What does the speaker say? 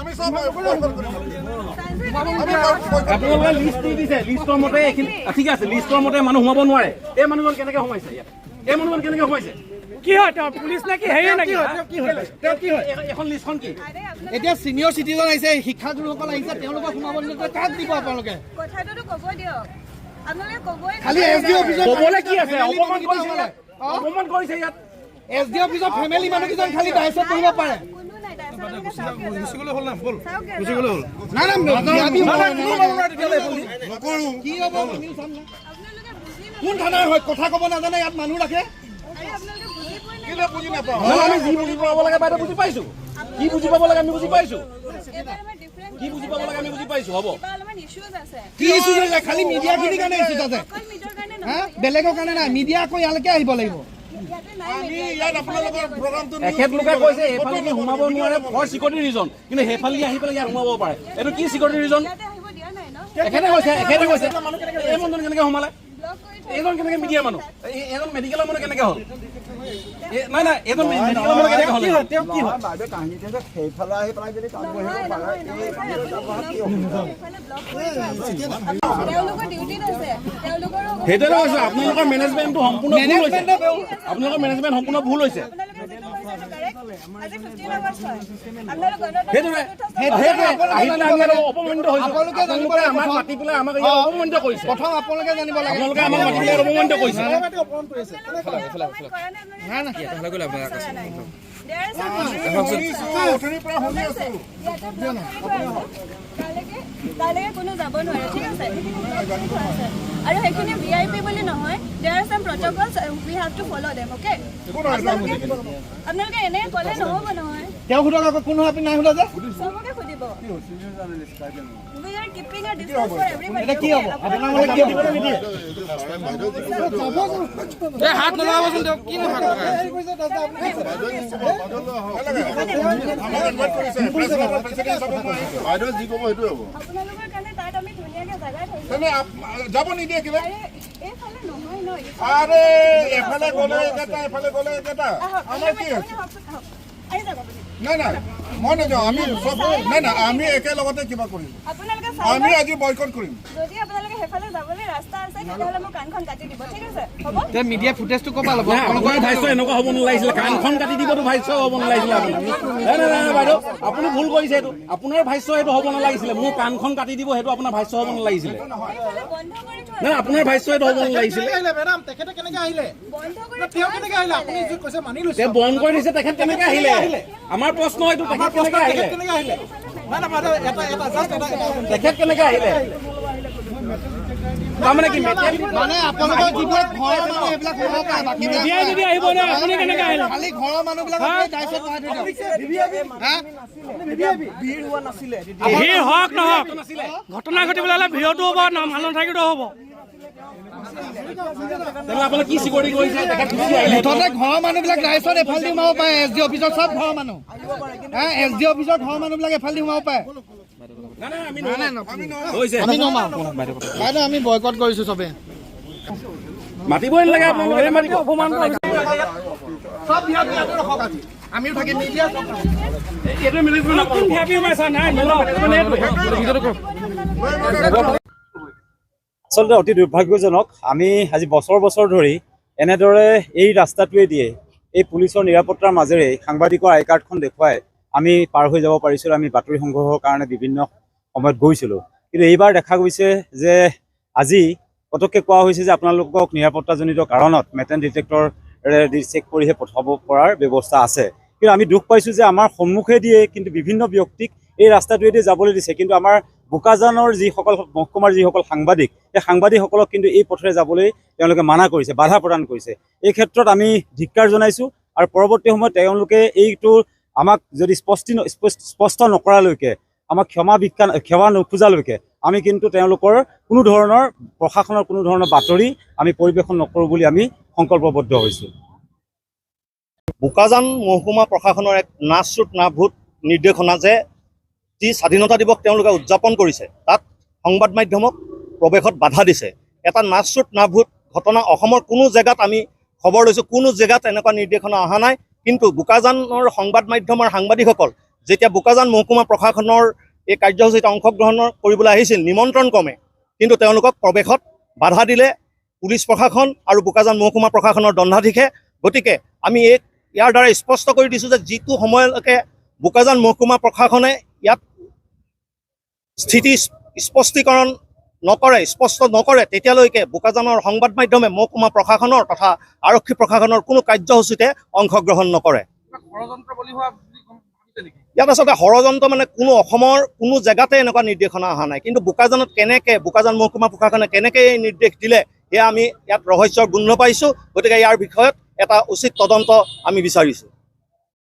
আমি চব বয়কট কৰিম। আমি বয়কট। আপোনালোকে লিষ্ট দি দিছে, লিষ্টৰ মতে এইখিনি ঠিক আছে। লিষ্টৰ মতে মানুহ সোমাব নোৱাৰে। এই মানুহজন কেনেকে সোমাইছে ইয়াত? এই মানুহজন কেনেকে সোমাইছে? কি হয় তেওঁ? পুলিচ নে কি, হেৰি নেকি? কি হয় তেওঁ? কি হয়? এখন লিষ্টখন কি? এতিয়া চিনিয়ৰ চিটিজেন আহিছে, শিক্ষাগুৰুসকল আহিছে, তেওঁলোকক সোমাব নিদিলে কাক দিব আপোনালোকে? কথাটোতো ক'ব দিয়ক। আপোনালোকে ক'বই। খালি এছ ডি অফিচৰ ক'বলৈ কি আছে? অপমান কৰিছে ইয়াত, অপমান কৰিছে ইয়াত। এছ ডি অফিচৰ ফেমিলি মানুহকেইজন খালি ডাইচত বহিব পাৰে। কোনো নাই তাৰপিছত। আপোনালোকে চাওক, চাওক। নাই নাই, নকৰো। কি হ'ব আমিও চাম না। আপোনালোকে বুজি কোন থানাৰ হয়, কথা ক'ব নাজানে, ইয়াত মানুহ ৰাখে। আৰে, আপোনালোকে বুজি পোৱা নাই। কেলে বুজি নাপাওঁ? নহয়, আমি যি বুজি পাব লাগে বাইদেউ বুজি পাইছো। কি বুজি পাব লাগে আমি বুজি পাইছো। এইবাৰ আমাৰ ডিফাৰেণ্ট কি বুজি পাব লাগে আমি বুজি পাইছো, হ'ব। কিবা অলপমান ইছ্যুজ আছে। কি ইছ্যুজ আছে? খালি মিডিয়াখিনিৰ কাৰণে ইছ্যুজ আছে? অকল মিডিয়াৰ কাৰণে হা, নহয়। বেলেগৰ কাৰণে নাই? মিডিয়া আকৌ ইয়ালৈকে আহিব লাগিব। ইয়াতে নাই আমি media। ইয়াত আপোনালোকৰ প্ৰগ্ৰামটো এখেতলোকে কৈছে এইফালেদি সোমাব নোৱাৰে ফৰ চিকিউৰিটি ৰিজন, কিন্তু সেইফালেদি আহি পেলাই ইয়াত সোমাব পাৰে। এইটো কি চিকিউৰিটি ৰিজন? ইয়াতে আহিব দিয়া নাই ন। এখেতে কৈছে, এখেতে কৈছে। এই মানুহজন কেনেকে সোমালে? ব্লক কৰি থৈ এইজন কেনেকে মিডিয়া মানুহ? এইজন মেডিকেলৰ মানুহ কেনেকে হ'ল? নাই নাই, এইজন মেডিকেলৰ মানুহ কেনেকে হ'ল? তেওঁ কি হয়? বাইদেউ, কাহিনীটো যে সেইফালে আহি পেলাই যদি তাত বহিব নহয়। পাৰে। নহয় নহয় ছাৰ, আপুনি শুনক। সেইফালে ব্লক কৰি থোৱা আছে। তেওঁলোকৰ ডিউটিত আছে, তেওঁলোকৰো সেইটোৱে কৈছো, আপোনালোকৰ মেনেজমেণ্টটো সম্পূৰ্ণ ভুল হৈছে। মেনেজমেণ্টে আপোনালোকৰ মেনেজমেণ্ট সম্পূৰ্ণ ভুল হৈছে। আপোনালোকে যিটো কৈছে সেইটো কাৰেক্ট। আজি 15 আৱাৰ্ছ হয়। আপোনালোক গণতন্ত্ৰ সেইটোৱে চতুৰ্থ সেইটোৱে আহি পেলাই আমি ইয়াত অপমানিত হৈছো। আপোনালোকে জানিব আপোনালোকে লাগে আমাক প্ৰথম। মাতি পেলাই আমাক ইয়াত অপমানিত কৰিছে। প্ৰথম আপোনালোকে জানিব লাগে। আপোনালোকে আমাক মাতি পেলাই ইয়াত অপমানিত কৰিছে। কৰা নাই। আপোনালোকে There are some issues. শুনিছো, অথনিৰ পৰা শুনি আছো। ইয়াতে ব্লক কৰি থোৱা আছে। তালৈকে কোনো যাব নোৱাৰে, ঠিক আছে? সেইখিনি ব্লক কৰি থোৱা আছে আৰু সেইখিনি ভিআইপি বুলি নহয়। There are some protocols, we have to follow them, okay? আপোনালোকে এনেই ক'লে নহ'ব নহয়। তেওঁ সোধক আকৌ, কোন হয় আপুনি নাই সোধা যে? চবকে সুধিব। We are keeping a distance for everybody. এতিয়া কি হ'ব আপোনাৰ মতে? কি হ'ব? এই হাত নলগাবচোন তেওঁক, কিনো হাত লগাই? আমাক ইনভাইট কৰিছে প্ৰেছ ক্লাবৰ প্ৰেচিডেণ্ট হিচাপে মই আহিছো। বাইদেউ যি ক'ব সেইটোৱে হ'ব। আপোনালোকৰ কাৰণে তাত আমি ধুনীয়াকে জাগা থৈছোঁ। তেনে যাব নিদিয়ে কিবা? আৰে, এইফালে নহয় ন। আৰে, এফালে গ'লে একেটা, এফালে গ'লে একেটা। আহক। আমাৰ কি আছে? আহকচোন, আহক, আহি যাওক আপুনি। নাই নাই, মই নাযাওঁ। আমি চব, নাই নাই, আমি একেলগতে কিবা কৰিম। আপোনালোকে চাই আমি লওক। আজি বয়কট কৰিম। যদি আপোনালোকে সেইফালে যাবলৈ ৰাস্তা আছে, তেতিয়াহ'লে মোৰ কাণখন কাটি দিব, ঠিক আছে? হ'ব। এতিয়া মিডিয়া ফুটেজটো ক'ৰ পৰা ল'ব? নাই, আপোনাৰ ভাষ্য এনেকুৱা হ'ব নালাগিছিলে। কাণখন কাটি দিবতো ভাষ্য হ'ব নালাগিছিলে আপোনাৰ। নাই নাই নাই নাই, বাইদেউ, আপুনি ভুল কৰিছে। এইটো আপোনাৰ ভাষ্য সেইটো হ'ব নালাগিছিলে। মোৰ কাণখন কাটি দিব, সেইটো আপোনাৰ ভাষ্য হ'ব নালাগিছিলে। সেইফালে বন্ধ কৰি থোৱা নাই, আপোনাৰ ভাষ্য এইটো হ'ব নালাগিছিলে। মেডাম, তেখেতে কেনেকে আহিলে? বন্ধ কৰি তেওঁ থোৱা কেনেকে আহিলে? আপুনি যি কৈছে মানি লৈছো। তেওঁ বন্ধ কৰি দিছে, তেখেত কেনেকে আহিলে? আমাৰ প্ৰশ্ন এইটো, তেখেত কেনেকে আহিলে? কেনেকে আহিলে? নাই নাই বাইদেউ, এটা এটা জাষ্ট এটা তেখেত কেনেকে আহিলে? তাৰমানে কি মেটেল মানে আপোনালোকৰ যিবিলাক ঘৰৰ মানুহ সেইবিলাক সোমাব পাৰে, বাকী মিডিয়াই যদি আহিব নোৱাৰে, আপুনি কেনেকে আহিলে? খালি ঘৰৰ মানুহবিলাকক ডাইচত বহাই থৈ দিয়ক। হা? ভিৰ হওক নহওক, ঘটনা ঘটিবলৈ হ'লে ভিৰতো হ'ব, মানুহ নাথাকিলেও হ'ব। তেনেহ'লে আপোনালোকে কি চিকিউৰিটি কৰিছে? তেখেত গুচি আহিলে। মুঠতে ঘৰৰ মানুহবিলাক ৰাইচত এফাল দি সোমাব পাৰে। এছ ডি অফিচৰ চব ঘৰৰ মানুহ, হা, এছ ডি অফিচৰ ঘৰৰ মানুহবিলাক এফাল দি সোমাব পাৰে। নাই নাই, আমি নোৱাৰো। হৈছে। আমি নমাও বাইদেউ, আমি বয়কট কৰিছো চবে। মাতিবই নালাগে, আপোনালোকে মাতিব। অপমান কৰিছে। চব ভিআইপি ইয়াতে ৰখক আজি, আমিও থাকিম, মিডিয়া চব থাকক। এইটো মেনেজমেণ্ট। কোন ভিআইপি সোমাইছা? নাই নলওঁ। আচলতে অতি দুৰ্ভাগ্যজনক, আমি আজি বছৰ বছৰ ধৰি এনেদৰে এই ৰাস্তাটোৱে দিয়ে এই পুলিচৰ নিৰাপত্তাৰ মাজেৰে সাংবাদিকৰ আই কাৰ্ডখন দেখুৱাই আমি পাৰ হৈ যাব পাৰিছিলোঁ। আমি বাতৰি সংগ্ৰহৰ কাৰণে বিভিন্ন সময়ত গৈছিলোঁ। কিন্তু এইবাৰ দেখা গৈছে যে আজি পটককৈ কোৱা হৈছে যে আপোনালোকক নিৰাপত্তাজনিত কাৰণত মেটেল ডিটেক্টৰেৰে দি চেক কৰিহে পঠাব পৰাৰ ব্যৱস্থা আছে। কিন্তু আমি দুখ পাইছোঁ যে আমাৰ সন্মুখে দিয়ে কিন্তু বিভিন্ন ব্যক্তিক এই ৰাস্তাটোৱেদি যাবলৈ দিছে, কিন্তু আমাৰ বোকাজানৰ যিসকল মহকুমাৰ যিসকল সাংবাদিক, সেই সাংবাদিকসকলক কিন্তু এই পথেৰে যাবলৈ তেওঁলোকে মানা কৰিছে, বাধা প্ৰদান কৰিছে। এই ক্ষেত্ৰত আমি ধিক্কাৰ জনাইছোঁ আৰু পৰৱৰ্তী সময়ত তেওঁলোকে এইটো আমাক যদি স্পষ্ট নকৰালৈকে, আমাক ক্ষমা ভিক্ষা ক্ষমা নোখোজালৈকে আমি কিন্তু তেওঁলোকৰ কোনো ধৰণৰ প্ৰশাসনৰ কোনো ধৰণৰ বাতৰি আমি পৰিৱেশন নকৰোঁ বুলি আমি সংকল্পবদ্ধ হৈছোঁ। বোকাজান মহকুমা প্ৰশাসনৰ এক নাচশ্ৰুত নাভূত নিৰ্দেশনা যে যি স্বাধীনতা দিৱস তেওঁলোকে উদযাপন কৰিছে, তাত সংবাদ মাধ্যমক প্ৰৱেশত বাধা দিছে। এটা নাচশ্ৰুত নাভূত ঘটনা। অসমৰ কোনো জেগাত আমি খবৰ লৈছোঁ, কোনো জেগাত এনেকুৱা নিৰ্দেশনা অহা নাই। কিন্তু বোকাজানৰ সংবাদ মাধ্যমৰ সাংবাদিকসকল যেতিয়া বোকাজান মহকুমা প্ৰশাসনৰ এই কাৰ্যসূচীত অংশগ্ৰহণ কৰিবলৈ আহিছিল নিমন্ত্ৰণ ক্ৰমে, কিন্তু তেওঁলোকক প্ৰৱেশত বাধা দিলে পুলিচ প্ৰশাসন আৰু বোকাজান মহকুমা প্ৰশাসনৰ দণ্ডাধীশে। গতিকে আমি ইয়াৰ দ্বাৰা স্পষ্ট কৰি দিছোঁ যে যিটো সময়লৈকে বোকাজান মহকুমা প্ৰশাসনে ইয়াত স্থিতি স্পষ্টীকৰণ নকৰে, স্পষ্ট নকৰে, তেতিয়ালৈকে বোকাজানৰ সংবাদ মাধ্যমে মহকুমা প্ৰশাসনৰ তথা আৰক্ষী প্ৰশাসনৰ কোনো কাৰ্যসূচীতে অংশগ্ৰহণ নকৰে। ইয়াত আচলতে ষড়যন্ত্ৰ মানে কোনো অসমৰ কোনো জেগাতে এনেকুৱা নিৰ্দেশনা অহা নাই, কিন্তু বোকাজানত কেনেকৈ বোকাজান মহকুমা প্ৰশাসনে কেনেকৈ এই নিৰ্দেশ দিলে সেয়া আমি ইয়াত ৰহস্যৰ গোন্ধ পাইছোঁ। গতিকে ইয়াৰ বিষয়ত এটা উচিত তদন্ত আমি বিচাৰিছোঁ।